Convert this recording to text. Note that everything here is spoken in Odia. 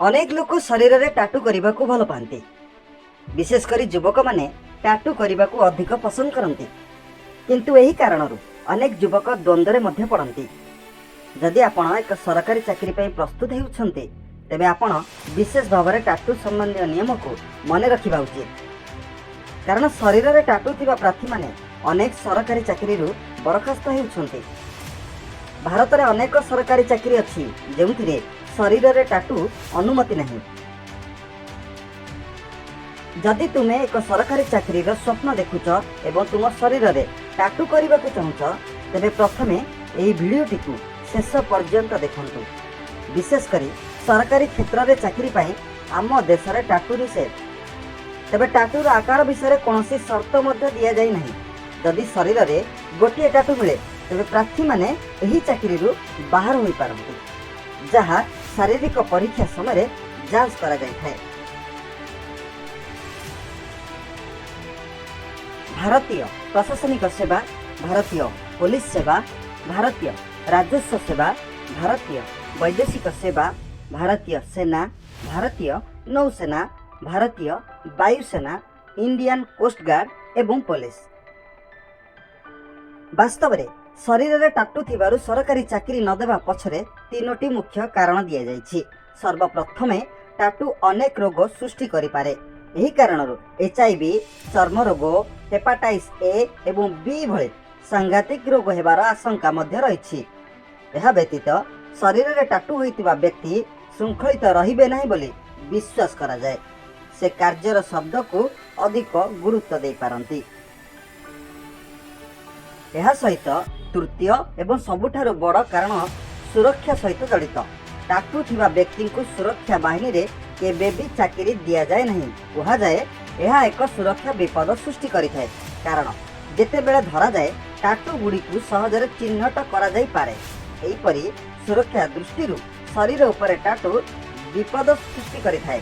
ଅନେକ ଲୋକ ଶରୀରରେ ଟାଟୁ କରିବାକୁ ଭଲ ପାଆନ୍ତି। ବିଶେଷ କରି ଯୁବକମାନେ ଟାଟୁ କରିବାକୁ ଅଧିକ ପସନ୍ଦ କରନ୍ତି। କିନ୍ତୁ ଏହି କାରଣରୁ ଅନେକ ଯୁବକ ଦ୍ୱନ୍ଦ୍ୱରେ ମଧ୍ୟ ପଡ଼ନ୍ତି। ଯଦି ଆପଣ ଏକ ସରକାରୀ ଚାକିରି ପାଇଁ ପ୍ରସ୍ତୁତ ହେଉଛନ୍ତି, ତେବେ ଆପଣ ବିଶେଷ ଭାବରେ ଟାଟୁ ସମ୍ବନ୍ଧୀୟ ନିୟମକୁ ମନେ ରଖିବା ଉଚିତ, କାରଣ ଶରୀରରେ ଟାଟୁ ଥିବା ପ୍ରାର୍ଥୀମାନେ ଅନେକ ସରକାରୀ ଚାକିରିରୁ ବରଖାସ୍ତ ହେଉଛନ୍ତି। ଭାରତରେ ଅନେକ ସରକାରୀ ଚାକିରି ଅଛି, ଯେଉଁଥିରେ ଶରୀରରେ ଟାଟୁ ଅନୁମତି ନାହିଁ। ଯଦି ତୁମେ ଏକ ସରକାରୀ ଚାକିରିର ସ୍ୱପ୍ନ ଦେଖୁଛ ଏବଂ ତୁମ ଶରୀରରେ ଟାଟୁ କରିବାକୁ ଚାହୁଁଛ, ତେବେ ପ୍ରଥମେ ଏହି ଭିଡ଼ିଓଟିକୁ ଶେଷ ପର୍ଯ୍ୟନ୍ତ ଦେଖନ୍ତୁ। ବିଶେଷ କରି ସରକାରୀ କ୍ଷେତ୍ରରେ ଚାକିରି ପାଇଁ ଆମ ଦେଶରେ ଟାଟୁ ନିଷେଧ। ତେବେ ଟାଟୁର ଆକାର ବିଷୟରେ କୌଣସି ସର୍ତ୍ତ ମଧ୍ୟ ଦିଆଯାଇ ନାହିଁ। ଯଦି ଶରୀରରେ ଗୋଟିଏ ଟାଟୁ ମିଳେ, ତେବେ ପ୍ରାର୍ଥୀମାନେ ଏହି ଚାକିରିରୁ ବାହାର ହୋଇପାରନ୍ତି, ଯାହା ଶାରୀରିକ ପରୀକ୍ଷା ସମୟରେ ଯାଞ୍ଚ କରାଯାଇଥାଏ। ଭାରତୀୟ ପ୍ରଶାସନିକ ସେବା, ଭାରତୀୟ ପୋଲିସ ସେବା, ଭାରତୀୟ ରାଜସ୍ୱ ସେବା, ଭାରତୀୟ ବୈଦେଶିକ ସେବା, ଭାରତୀୟ ସେନା, ଭାରତୀୟ ନୌସେନା, ଭାରତୀୟ ବାୟୁସେନା, ଇଣ୍ଡିଆନ୍ କୋଷ୍ଟଗାର୍ଡ ଏବଂ ପୋଲିସ। ବାସ୍ତବରେ ଶରୀରରେ ଟାଟୁ ଥିବାରୁ ସରକାରୀ ଚାକିରି ନ ଦେବା ପଛରେ ତିନୋଟି ମୁଖ୍ୟ କାରଣ ଦିଆଯାଇଛି। ସର୍ବପ୍ରଥମେ, ଟାଟୁ ଅନେକ ରୋଗ ସୃଷ୍ଟି କରିପାରେ। ଏହି କାରଣରୁ ଏଚ୍ I V, ଚର୍ମ ରୋଗ, ହେପାଟାଇଟିସ୍ ଏ ଏବଂ ବି ଭଳି ସାଂଘାତିକ ରୋଗ ହେବାର ଆଶଙ୍କା ମଧ୍ୟ ରହିଛି। ଏହା ବ୍ୟତୀତ ଶରୀରରେ ଟାଟୁ ହୋଇଥିବା ବ୍ୟକ୍ତି ଶୃଙ୍ଖଳିତ ରହିବେ ନାହିଁ ବୋଲି ବିଶ୍ୱାସ କରାଯାଏ। ସେ କାର୍ଯ୍ୟର ଶବ୍ଦକୁ ଅଧିକ ଗୁରୁତ୍ୱ ଦେଇପାରନ୍ତି। ଏହା ସହିତ ତୃତୀୟ ଏବଂ ସବୁଠାରୁ ବଡ଼ କାରଣ ସୁରକ୍ଷା ସହିତ ଜଡ଼ିତ। ଟାଟୁ ଥିବା ବ୍ୟକ୍ତିଙ୍କୁ ସୁରକ୍ଷା ବାହିନୀରେ କେବେ ବି ଚାକିରି ଦିଆଯାଏ ନାହିଁ। କୁହାଯାଏ, ଏହା ଏକ ସୁରକ୍ଷା ବିପଦ ସୃଷ୍ଟି କରିଥାଏ, କାରଣ ଯେତେବେଳେ ଧରାଯାଏ, ଟାଟୁ ଗୁଡ଼ିକୁ ସହଜରେ ଚିହ୍ନଟ କରାଯାଇପାରେ। ଏହିପରି ସୁରକ୍ଷା ଦୃଷ୍ଟିରୁ ଶରୀର ଉପରେ ଟାଟୁ ବିପଦ ସୃଷ୍ଟି କରିଥାଏ।